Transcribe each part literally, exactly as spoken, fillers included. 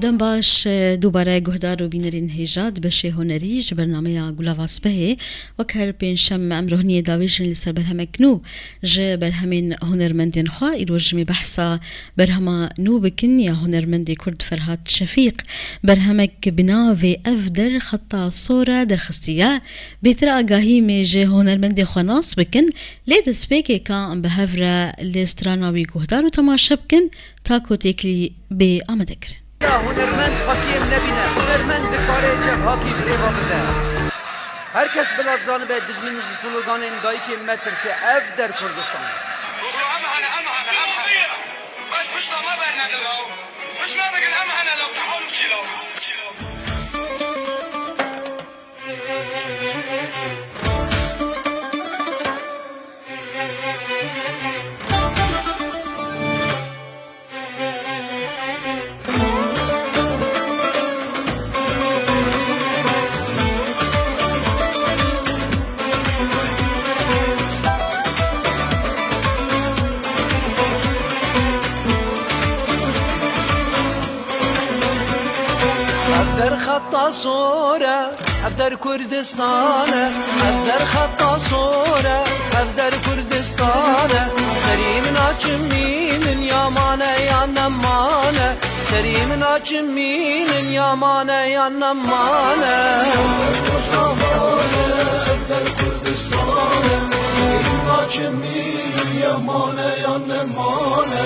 Dem baş, e, dubare guhdar û bînerên hêja di beşê hunerî ji bernameya Gulava Sibehê. Wek her pêncşem em rohniyê davêjin li ser berhemek nû ji berhemên hunermendên xwe. Îro ji me behsa berhema nû bikin ya hunermendê Kurd Ferhat Şefîq. Berhemek bi navê Ev Der Xeta Sor e derxistiye. Bêtir agahî me ji hunermendê xwe nas bikin, lê destpêkê ka em bi hev re li strana wî guhdar û temaşe bikin. Ta ku têkilî bê amadekirin. Ya hunermend xwekiyên nebîne, hunermend dikare cevhakî bi rêva bide. Her kes bila dizanibe dijmin ji sloganên dayikê metirse, ev der Kurdistan e. Em hene, em hene, em hene. Bes pişta me bernedin law. Pişt me bigin, em hene law, tehal û çî law. Ev der xeta sor e, ev der Kurdistan e, ev der xeta sor e, ev der Kurdistan e. Serî min a çimînin ya mane ya nemane, serî min a çimînin ya mane ya nemane. Ev der Kurdistan e, ev der Kurdistan e. Serî min a çimînin ya mane ya nemane.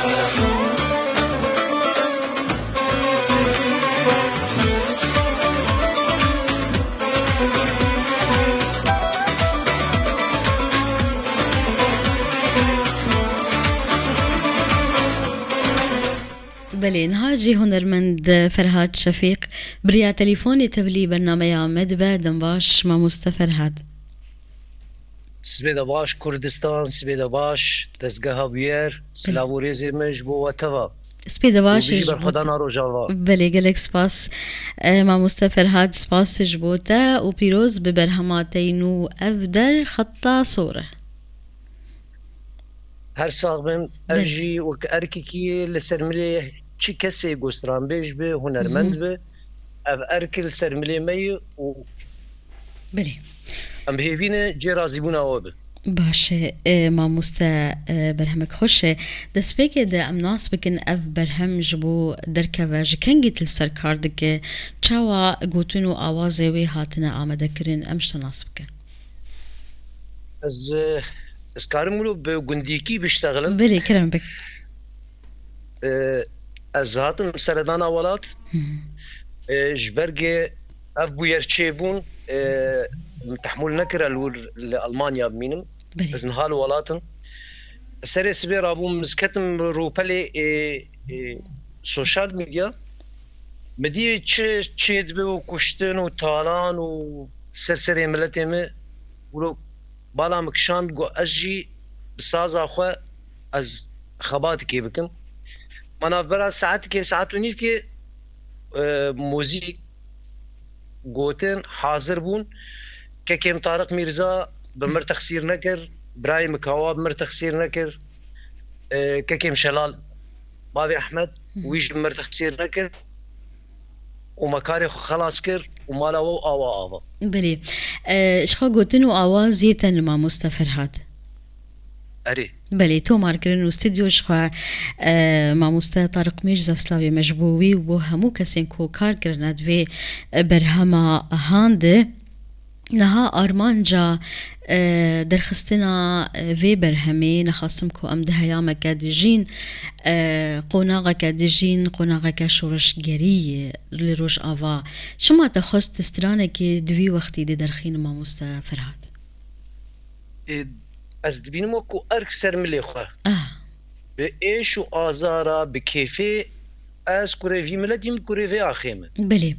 Belê, niha jî hunermend Ferhat Şefîq bi riya telîfonê tevlî bernameya me dibe. Dem baş, mamoste Ferhat. Sibê de baş Kurdistan, sibê de baş dezgeha Bûyer, silav û rêzê min ji bo we teva. Sibê de baş û bijî ji bo te. Berxwedana Rojava. Belê, gelek spas. E, mamoste Ferhat, spas ji bo te û pîroz bi berhema te yî nû Ev Der Xeta Sor e. Her sax bin, ev Belê. Jî wek erkekî li ser milê çi kesê ku stranbêj bi, hunermend Hı hı. Bi, ev erk li ser milê me ye û Belê. Em bi hêvî ne cê razîbûna we bi. Baş e, e, mamoste, e, berhemek xweş e. Destpêkê de em nas bikin ev berhem ji bo derkeve, ji kengî tu li ser kar dike, çawa gotin û awazê wê hatine amadekirin, em ji te nas bikin. Ez, e, ez karim wilo bi gundîkî biştexlim. Belê, kerem bik. E, ez hatim seredana welat. Hı hı. E, ji ber ge ev bûyer çêbûn, e, min tehmûl nekir ez li wir li Almanya bimînim. Belê. Ez niha li welat im. Serê sibê rabûm, ez ketim rûpelê, e, e, sosyal medya. Min dî çi çêdibe û kuştin û talan û ser serê miletê me, wilo bala min kişand, got ez jî bi saza xwe ez xebatikê bikim. Ma navbera saetikê, saet û nîvkê, e, muzîk gotin, hazir bûn. Kekê min Tariq Mîrza bi mir texsîr nekir, birayê min Kawa bi mir texsîr nekir, e, kekê min Şelal, bavê Ehmed, Hı hı. Wî jî bi mir texsîr nekir. Û me karê xwe xelas kir û mala we awa ava. Belê. E, ji xwe gotin û awaz yê te li mamoste Ferhat. Erê. Belê, tomarkirin û stûdyo ji xwe, e, mamoste Tariq Mîrza, slavê me ji bo wî û bo hemû kesên ku kar kirine di vê, e, berhema han de. Niha armanca, e, derxistina, e, vê berhemê, nexasim ku em di heyameke dijîn, e, qonaxeke dijîn, qonaxeke şoreşgerî ye li Rojava. Çima te xwest stranekê di vî wextî de derxînin mamoste Ferhat? Ê, ez dibînim wek ku erk ser milê xwe. Ah. Bi êş û azara, bi kêfê, ez kurê vî miletî me, kurê vê axê me. Belê.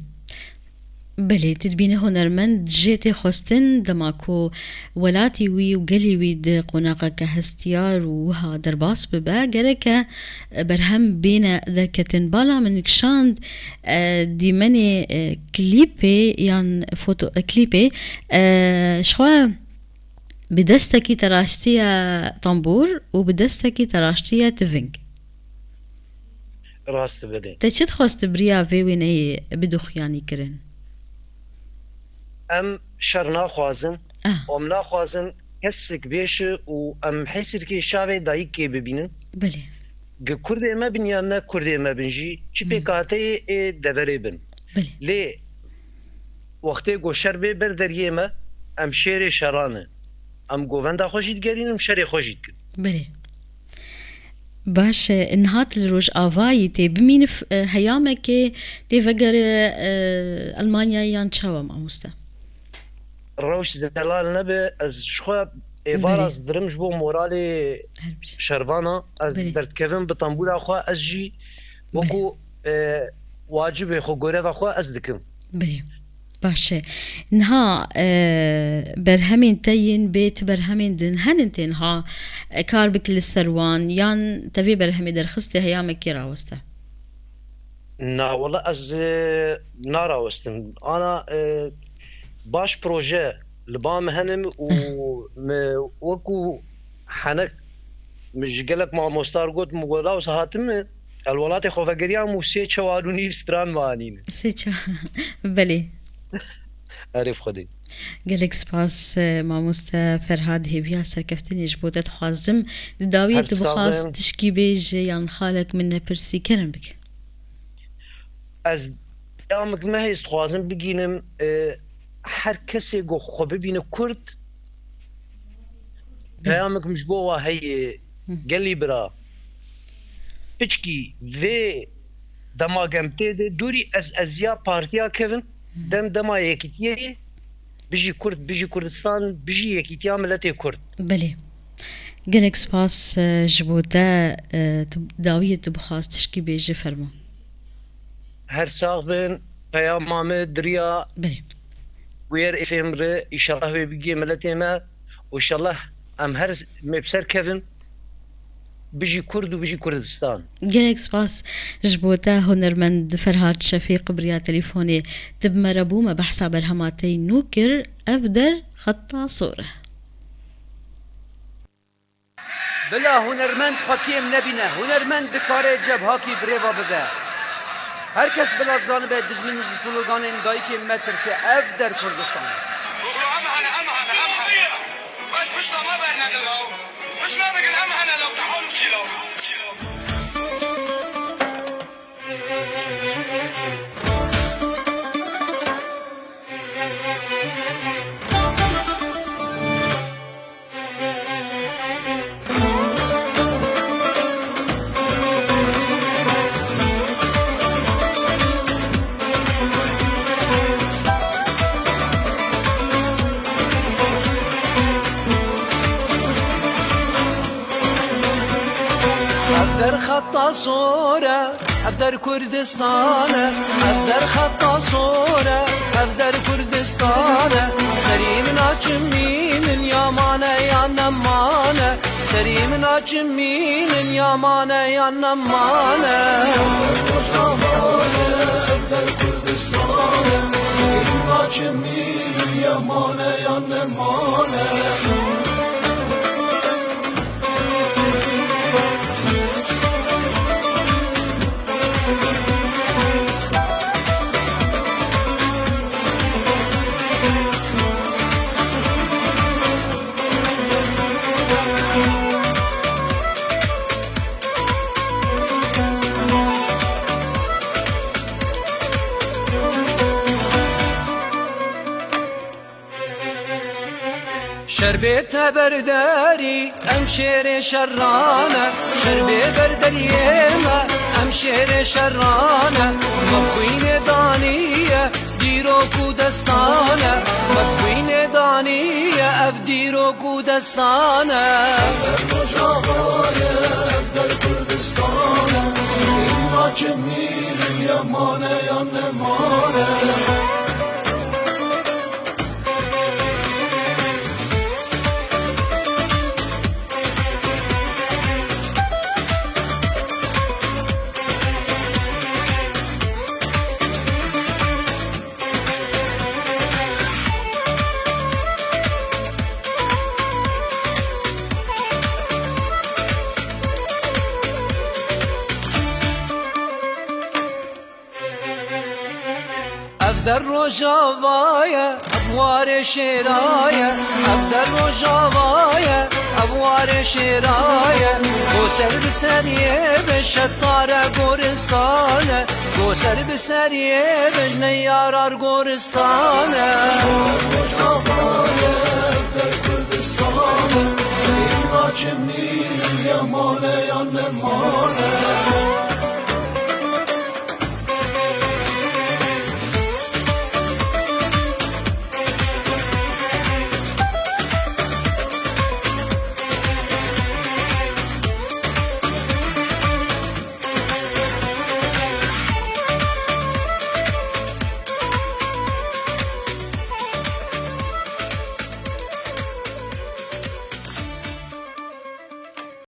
Belê, tu dibîne hunermend jê tê xwestin, dema ku welatî wî û gelê wî di qonaxeke hestiyar û wiha derbas bibe, gereke, e, berhem bêne derketin. Bala min kişand, e, dîmenê, e, klîpê yan foto, e, klîpê, e, ji xwe bi destekî te raştiye tambûr û bi destekî te raştiye tiving. Rast e, belê. Te çi dixwest bi riya vê wêneyê bidoxî yanî kirin? Em şer naxwazin. Ah. Em naxwazin kesek bêşe û em hêsirkê şavê dayikê bibînin. Belê. Gi Kurdê me bin yan ne Kurdê me bin jî, çi Hmm. pêkhateyê ê deverê bin. Belê. Lê wextê ku şer bê ber deriyê me, em şêrê şeran in. Em govenda xwe jî digerînin, şerê xwe jî dikin. Belê. Baş e, niha tu li Rojavayê tê bimînî, f-, e, heyamekê tê vegere, e, Elmanyayê yan çawa, mamoste? Rewş zelal nebe, ez ji xwe êvara Belê. zidirim ji bo moralê Her bir şey. şervana. Ez Belê. derdkevim bi tembûra xwe, ez jî Belê. wekû, e, wacibê xwe, goreva xwe ez dikim. Belê. Baş e. Niha, e, berhemên te yên bê tu berhemên din henin tê niha, e, kar bik li ser wan, yan te vê berhemê derxiste heyamekê raweste? Na, wela ez, e, narawestim. Ana, e, baş proje li ba min henim û Heh. min wekû henek Min ji gelek mamosta re got, min got, "Lawz hatim, ez li welatê xwe vegeriyam û sê çewal û nîv stran min anîne." Sê çe-, belê. Erê, bi Xwedê. Gelek spas, e, mamoste Ferhad, hêviya serkeftinê ji bo te dixwazim. Di dawiyê Her tu sax bixwast bin. tişkî bêje yan xalek min nepirsî, kerem bike. Ez peyamik me hêst dixwazim bigînim, e, her kesê ku xwe bibîne Kurd, Belê. Peyamik min ji bo wa heye, Hı. gelî bira. Piçkî vê dema gem tê de dûrî ez, ez ya partiya kevin, Hı. dem dema yekîtiyê ye. Bijî Kurd, bijî Kurdistan, bijî yekîtiya miletê Kurd. Belê. Gelek spas, e, ji bo te, e, tu, dawiyê tu bixwast tişkî bêje, fermo. Her sax bin, peyama me diriya Belê. Wêr F M re, înşallah wê bigihê miletê me û înşallah em her s-, me bi ser kevin. Bijî Kurd û bijî Kurdistan. Gelek spas ji bo te, hunermend Ferhad Şefîq, bi riya telefonê tu bi me re bû, me behsa berhema te yî nû kir, Ev der xeta sor e. Bila hunermend xwe kêm nebîne, hunermend dikare cebhakî birêva bibe. Her kes bila dizanibe dijmin ji sloganên dayikê metirse, ev der Kurdistan e. Em hene, em hene, em hene. Bes pişta me bernedin law. Pişt me bigin, em hene law, tehal û çî law. Ev der xeta sor e, ev der Kurdistan e. Ev der xeta sor e, ev der Kurdistan e. Serî min a çimînin ya mane ya nemane. Serî min a çimînin ya mane ya nemane. Ev der Rojava ye, ev der Kurdistan e. Serî min a çimînin ya mane ya nemane. Şer bê te berderî, em şêrê şeran e. Şer bê berderiyê me, em şêrê şeran e. Me xwînê daniye, dîrok û destan e. Me xwînê daniye, ev dîrok û destan e. Ev der Rojava ye, ev der Kurdistan e. Sîna çimî ye, mane ya nemane. Der Rojava ye, ev warê şêra ye, ev der Rojava ye, ev warê şêra ye. Go ser bi seriyê be şetare goristan e, go ser bi seriyê be ji neyarar goristan e. Rojava ye, ev der Kurdistan e, serî naçimî